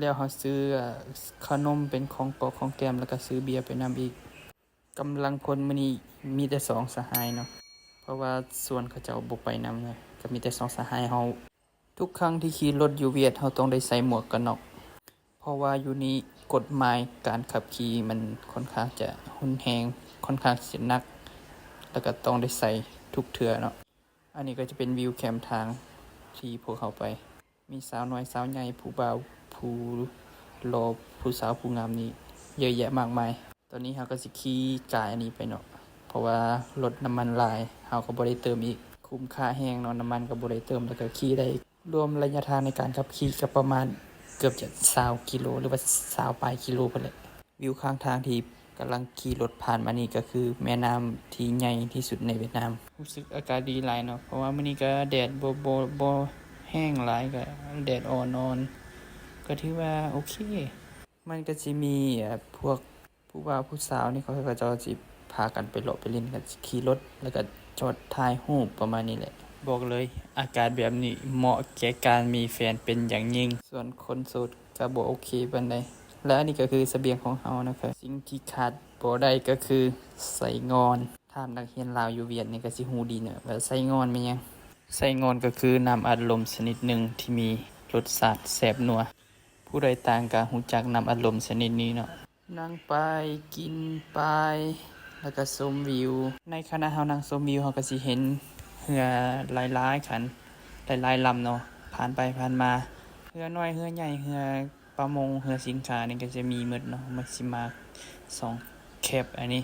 ແລ້ວເຮົາຊື້ ເອີ ຂະໜົມເປັນຂອງປອກຂອງແກ້ມ ແລ້ວກໍຊື້ເບຍໄປນຳອີກ. ກຳລັງພົນມື້ນີ້ມີແຕ່ສອງສະຫາຍເນາະ ເພາະວ່າສ່ວນເຂົາເຈົ້າບໍ່ໄປນຳນະ ກໍມີແຕ່ສອງສະຫາຍເຮົາ. ທຸກຄັ້ງທີ່ຂີ່ລົດຢູ່ຫວຽດ ເຮົາຕ້ອງໄດ້ໃສ່ໝວກກັນນັອກ ເພາະວ່າຢູ່ນີ້ກົດໝາຍການຂັບຂີ່ມັນຂ້ອນຂ້າງຈະຮຸນແຮງ ຂ້ອນຂ້າງຈະໜັກ ແລ້ວກໍຕ້ອງໄດ້ໃສ່ທຸກເທື່ອເນາະ. ອັນນີ້ກໍຈະເປັນວິວແຄມທາງທີ່ພວກເຮົາໄປ ມີສາວນ້ອຍສາວໃຫຍ່ ຜູ້ບ່າວ ຜູ້ຫຼໍ່ ຜູ້ສາວ ຜູ້ງາມນີ້ເຍອະແຍະມາກມາຍ. ຕອນນີ້ເຮົາກໍຊິຂີ່ກາຍອັນນີ້ໄປເນາະ ເພາະວ່າລົດນ້ຳມັນຫຼາຍ ເຮົາກໍບໍ່ໄດ້ເຕີມອີກ. ຄຸ້ມຄ່າແຮງເນາະ ນ້ຳມັນກໍບໍ່ໄດ້ເຕີມ ແລ້ວກໍຂີ່ໄດ້ ລວມໄລຍະທາງໃນການຂັບຂີ່ກໍປະມານເກືອບຈະຊາວກິໂລ ຫຼືວ່າຊາວປາຍກິໂລພຸ້ນແຫຼະ. ວິວຂ້າງທາງທີ່ກຳລັງຂີ່ລົດຜ່ານມານີ້ ກໍຄືແມ່ນ້ຳທີ່ໃຫຍ່ທີ່ສຸດໃນຫວຽດນາມ. ຮູ້ສຶກອາກາດດີຫຼາຍເນາະ ເພາະວ່າມື້ນີ້ກໍແດດບໍ່ ບໍ່ ບໍ່ແຮງຫຼາຍ ກໍແດດອ່ອນໆ ກໍຖືວ່າໂອເຄ. ມັນກໍຊິມີ ເອີ ພວກຜູ້ບ່າວຜູ້ສາວນີ້ ເຂົາ ເຂົາເຈົ້າຊິພາກັນໄປເລາະໄປຫຼິ້ນ ກໍຊິຂີ່ລົດ ແລ້ວກໍຈອດຖ່າຍຮູບປະມານນີ້ແຫຼະ. ບອກເລີຍ ອາກາດແບບນີ້ເໝາະແກ່ການມີແຟນເປັນຢ່າງຍິ່ງ ສ່ວນຄົນໂສດກໍບໍ່ໂອເຄປານໃດ. ແລະ ອັນນີ້ກໍຄືສະບຽງຂອງເຮົານະ ສິ່ງທີ່ຂາດບໍ່ໄດ້ກໍຄືໄສ້ງ່ອນ. ຖາມນັກຮຽນລາວຢູ່ຫວຽດນີ້ກໍຊິຮູ້ດີເນາະວ່າໄສ້ງ່ອນແມ່ນຫຍັງ. ໄສ້ງ່ອນກໍຄືນ້ຳອັດລົມຊະນິດໜຶ່ງທີ່ມີລົດຊາດແຊບນົວ. ຜູ້ໃດຕ່າງກໍຮູ້ຈັກນ້ຳອັດລົມຊະນິດນີ້ເນາະ. ນັ່ງໄປ ກິນໄປ ແລ້ວກໍຊົມວິວ. ໃນຂະນະເຮົານັ່ງຊົມວິວ ເຮົາກໍຊິເຫັນເຮືອຫຼາຍໆຄັນ ຫຼາຍໆລຳເນາະ ຜ່ານໄປຜ່ານມາ. ເຮືອນ້ອຍ ເຮືອໃຫຍ່ ເຮືອປະມົງ ເຮືອສິນຄ້ານີ້ກໍຈະມີໝົດເນາະ. ມັນຊິມາສອງແຄັບອັນນີ້